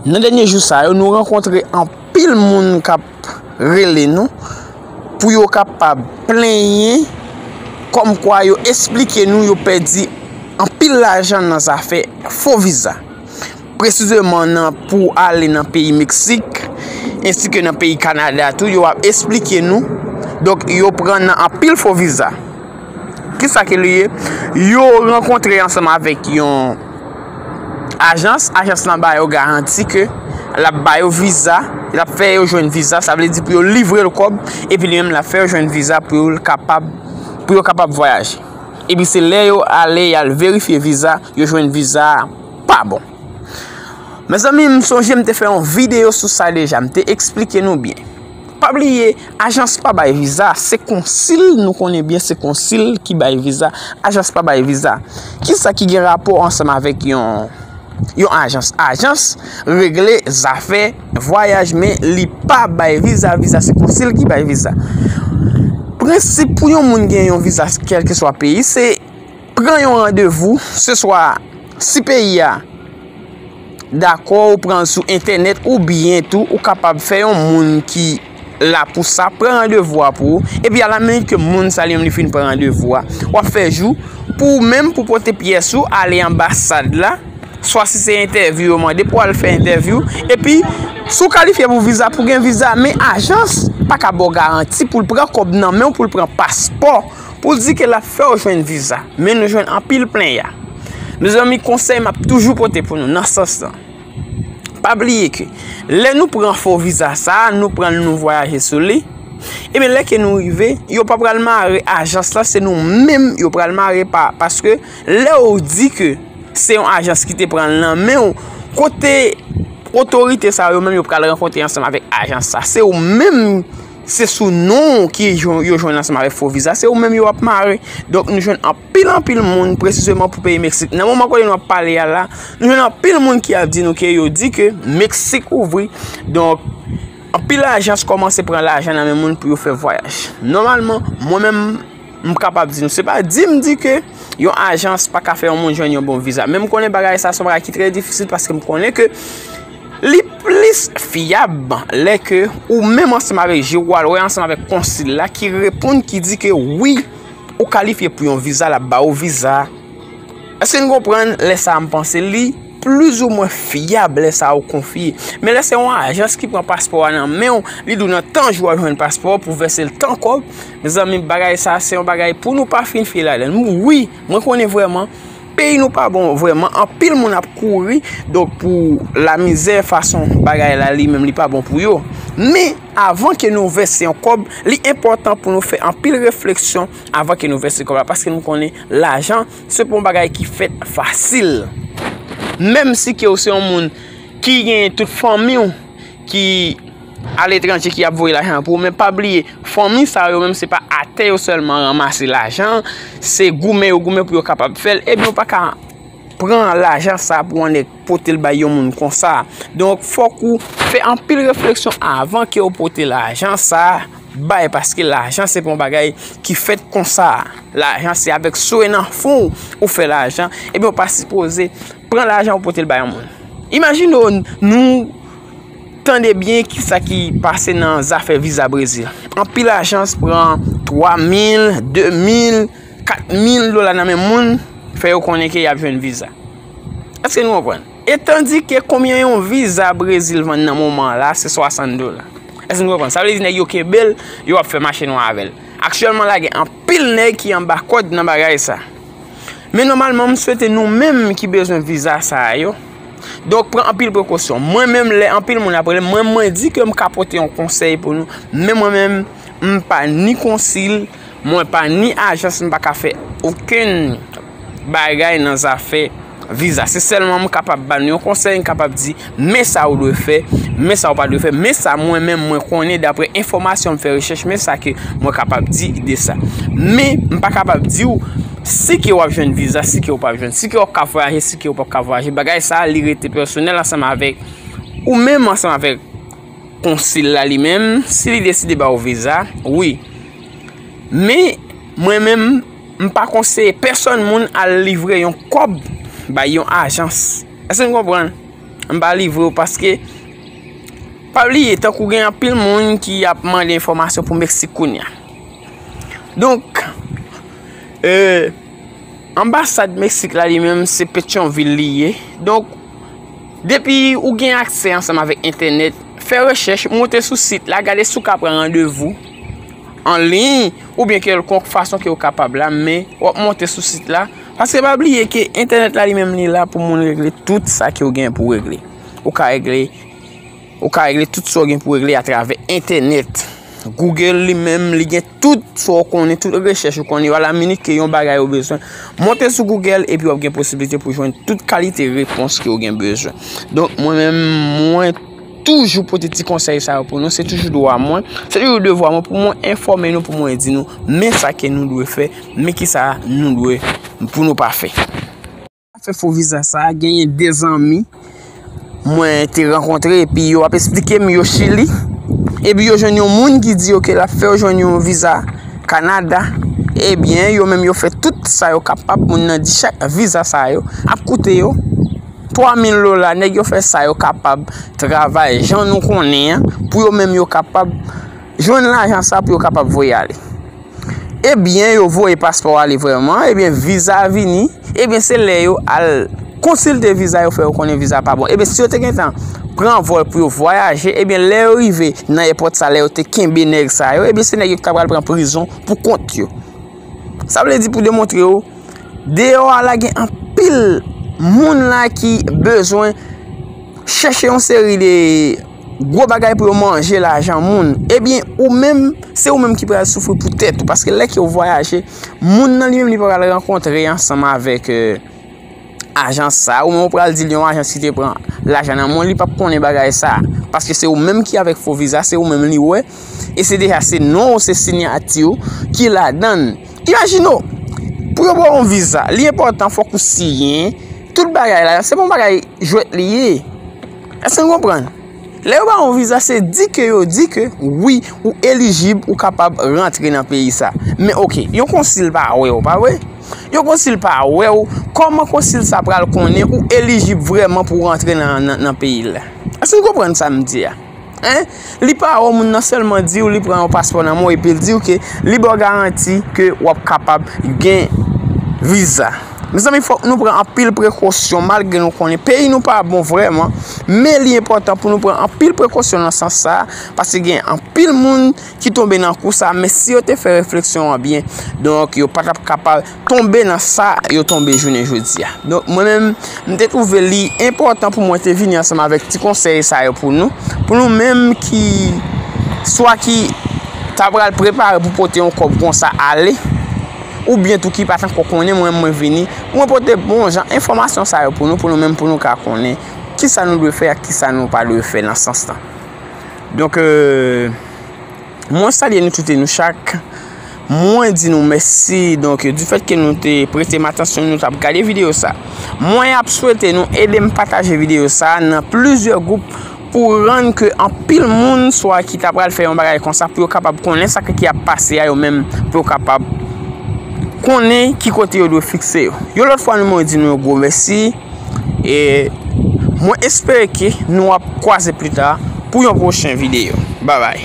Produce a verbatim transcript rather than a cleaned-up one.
Nan dènye jou sa yo, nou rankontre anpil moun k ap rele nou pou yo kapab plenyen, kòmkwa yo esplike nou yo pèdi anpil lajan nan zafè fo viza. Presizeman nan, pou ale nan peyi Meksik, ensi ke nan peyi Kanada tou, yo ap esplike nou. Donk, yo pran nan anpil fo viza. Kisa ke li ye? Yo rankontre ansanm avèk yon ajans, ajans lan ba yo garanti ke l ap ba yo viza, l ap fè yo jwenn viza, sa vle di pou yo livre l kòb, epi li menm l ap fè yo jwenn viza pou yo kapab, pou yo kapab vwayaje. Epi se lè yo ale, y al verifye viza, yo jwenn viza a pa bon. Mezanmi, m sonje m te fè yon videyo sou sa deja, m te eksplike nou byen. Pa bliye, ajans pa bay viza, se konsil, nou konnen byen se konsil ki bay viza, ajans pa bay viza. Kisa ki gen rapò ansanm avèk yon, yon ajans? Ajans regle zafè vwayaj, men li pa bay viza, viza se konsil ki bay viza. Prensip pou yon moun gen yon viza kèlkeswa peyi, se pran yon randevou, se swa si peyi a dakò, ou pran l sou entènèt, oubyen tou ou kapab fè yon moun ki la pou sa pran randevou a pou ou, epi alamenit ke moun sa li menm li fin pran randevou a, w ap fè jou pou ou menm pou pote pyès ou ale anbasad la, swa si se entèvyou yo mande pou al fè entèvyou, epi si w kalifye pou viza, pou gen viza, men ajans pa ka ba w garanti pou l pran kòb nan men w, pou l pran paspò, pou l di ke l ap fè w jwenn viza. Men nou jwenn anpil plenya. Mezanmi, konsèy m ap toujou pote pou nou nan sans lan. Pa bliye ke lè nou pran fo viza sa a, nou pran l, nou vwayaje sou li. Ebyen, lè ke nou rive, yo pa pral mare ajans lan, se nou menm yo pral mare pa, paske lè w di ke se yon ajans ki te pran l nan men w, kote otorite sa yo menm yo pral rankontre ansanm avèk ajans sa. Se ou menm, se sou non w ki yo jwenn ansanm avèk fo viza, se ou menm yo ap mare. Donk, nou jwenn anpil, anpil moun, presizeman pou peyi Meksik. Nan moman kote nou ap pale a la, nou jwenn anpil moun ki ap di nou ke yo di ke Meksik ouvri. Donk, anpil ajans kòmanse pran lajan nan men moun pou yo fè vwayaj. Nòmalman, mwen menm, m kapab di nou, se pa di m di ke yon ajans pa ka fè yon moun jwenn yon bon viza. Men m konnen bagay sa se yon bagay ki trè difisil, paske m konnen ke li plis fyab lè ke ou menm ansanm avèk je w al wè ansanm avèk konsil la ki reponn, ki di ke wi, ou kalifye pou yon viza, l ap ba ou viza. Èske n konprann? Lè sa a, m panse li plizoumwen fyab lè sa a ou konfye. Men lè se yon ajans ki pran paspò a nan men w, li di w nan tan jou w ap jwenn paspò pou vèse l tan kòb, mezanmi, bagay sa a se yon bagay pou nou pa fin fye ladan l. Wi, mwen konnen vrèman peyi nou pa bon vrèman, anpil moun ap kouri, donk, pou lamizè, fason bagay la li menm li pa bon pou yo. Men, avan ke nou vèse yon kòb, li enpòtan pou nou fè anpil refleksyon avan ke nou vèse kòb la, paske nou konnen lajan se pa yon bagay ki fèt fasil. Menm si ke w se yon moun ki gen tout fanmi w ki aletranje ki ap voye lajan pou ou, men pa bliye, fanmi sa yo menm se pa atè yo sèlman ranmase lajan, se goumen yo goumen pou yo kapab fè l, ebyen ou pa ka pran lajan sa pou yon nèg pote l bay yon moun konsa. Donk, fòk ou fè anpil refleksyon avan ke w pote lajan sa bay, paske lajan se pa yon bagay ki fèt konsa. Lajan se avèk swe nan fon w ou fè lajan, ebyen ou pa sipoze pran lajan ou pote l bay yon moun. Imajine w, nou tande byen kisa ki pase nan zafè viza Brezil. Anpil ajans pran twa mil, de mil, kat mil dola nan men moun, fè yo konnen ke y ap jwenn viza. Èske nou konprann? E tandike konbyen yon viza Brezil vann nan moman an la, se swasant dola. Èske nou konprann? Sa vle di nèg yo kenbe l, yo ap fè mache nwa avè l. Aktyèlman la, gen anpil nèg ki anba kòd nan bagay sa. Men nòmalman, m swete nou menm ki bezwen viza sa a yo, donk, pran anpil prekosyon. Mwen menm, lè anpil moun ap rele m, mwen, mwen di ke m ka pote yon konsèy pou nou, men mwen menm, m pa ni konsil, mwen pa ni ajans, m pa ka fè okenn bagay nan zafè viza. Se sèlman m kapab ba nou yon konsèy, m kapab di, men sa ou dwe fè, men sa ou pa dwe fè, men sa mwen menm mwen konnen daprè enfòmasyon m fè rechèch, men sa ke mwen kapab di de sa. Men m pa kapab di w si ke w ap jwenn viza, si ke w p ap jwenn, si ke w ap ka vwayaje, si ke w p ap ka vwayaje. Bagay sa a, li rete pèsonèl ansanm avèk ou menm, ansanm avèk konsil la li menm, si li deside ba w viza, wi. Men, mwen menm, m pa konseye pèsonn moun al livre yon kòb bay yon ajans. Èske nou konprann? M pa livre w paske, pa bliye, tankou gen anpil moun ki ap mande enfòmasyon pou Meksik kounye a. Donk, e, anbasad Meksik la li menm se Petyonvil li ye. Donk, depi ou gen aksè ansanm avèk entènèt, fè rechèch, monte sou sit la, gade si w ka pran randevou an liy oubyen kèlkonk fason ke w kapab la, men w ap monte sou sit la. Paske pa bliye ke entènèt la li menm li la pou moun regle tout sa ke w gen pou regle. Ou ka regle, ou ka regle tout sa w gen pou regle atravè entènèt. Google li menm li gen tout sa w konnen, tout rechèch ou konnen yo alaminit ke yon bagay ou bezwen. Monte sou Google epi w ap gen posiblite pou jwenn tout kalite repons ke w gen bezwen. Donk, mwen menm, mwen toujou pote ti konsèy sa yo pou nou. Se toujou dwa mwen. Se toujou devwa mwen pou mwen enfòme nou, pou mwen di nou, men sa ke nou dwe fè, men ki sa nou dwe, pou nou pa fè. Fè fo viza sa, genyen de zanmi mwen te rankontre, epi yo ap esplike m yo Chili. Epi yo jwenn yon moun ki di yo ke l ap fè yo jwenn yon viza Kanada. Ebyen, yo menm yo fè tout sa yo kapab, moun nan di chak viza sa yo ap koute yo twa mil dola, nèg yo fè sa yo kapab travay jan nou konnen an, pou yo menm yo kapab jwenn lajan sa pou yo kapab voye ale. Ebyen, yo voye paspò ale vrèman, ebyen, viza a vini, ebyen, se lè yo al konsilte viza, yo fè yo konnen viza a pa bon. Ebyen, si yo te gentan pran vòl pou yo vwayaje, ebyen, lè yo rive nan èpòt sa, lè yo te kenbe nèg sa yo, ebyen, se nèg yo ki ta pral pran prizon pou kont yo. Sa vle di pou demontre yo, deyò a la gen anpil moun la ki bezwen chèche yon seri de gwo bagay pou yo manje lajan moun. Ebyen, ou menm, se ou menm ki pral soufri pou tèt ou. Paske lè ke w vwayaje, moun nan li menm li pral rankontre ansanm avèk, e, ajans sa. Ou menm ou pral di l yon ajans ki te pran lajan nan men w, li p ap konnen bagay sa. Paske se ou menm ki avèk fo viza, se ou menm li wè. E se deja se non w, se siyati w ki ladan l. Imajine w, pou yo ba w yon viza, li enpòtan, fòk ou siyen. Tout bagay la, se pa yon bagay jwèt li ye. Èske n konprann? Lè yo ba w yon viza, se di ke yo di ke, wi, ou elijib, ou kapab rantre nan peyi sa. Men oke, yon konsil pa wè w, pa vre? Yon konsil pa wè w, kòman konsil sa pral konnen ou elijib vrèman pou w rantre nan, nan, nan peyi l la? Èske n konprann sa m di a? Hein? Li pa wè w, moun nan sèlman di w li pran yon paspò nan men w epi l di w ke li ba w garanti ke w ap kapab gen viza. Mezanmi, fòk nou pran anpil prekosyon, malgre nou konnen peyi nou pa bon vrèman, men li enpòtan pou nou pran anpil prekosyon nan sans sa a, paske gen anpil moun ki tonbe nan kou sa, men si yo te fè refleksyon an byen, donk yo pa t ap kapab tonbe nan sa yo tonbe jounen jodi a. Donk, mwen menm, m te twouve li enpòtan pou mwen te vini ansanm avèk ti konsèy sa yo pou nou, pou nou menm ki, swa ki ta pral prepare pou pote yon kòb konsa ale, oubyen tou ki pa t ankò konnen, mwen, mwen vini, mwen pote bon jan enfòmasyon sa yo pou nou, pou nou menm, pou nou ka konnen kisa nou dwe fè ak kisa nou pa dwe fè nan sans lan. Donk, euh, mwen salye nou tout e nou chak. Mwen di nou mèsi. Donk, difèt ke nou te prete m atansyon, nou t ap gade videyo sa. Mwen ap swete nou ede m pataje videyo sa nan plizyè gwoup pou rann ke anpil moun swa ki ta pral fè yon bagay konsa pou yo kapab konnen sa ki ap pase a yo menm, pou yo kapab konnen ki kote yo dwe fikse yo. Yon lòt fwa, nou mwen di nou yon gwo mèsi. E mwen espere ke nou ap kwaze pli ta pou yon pwochen videyo. Babay.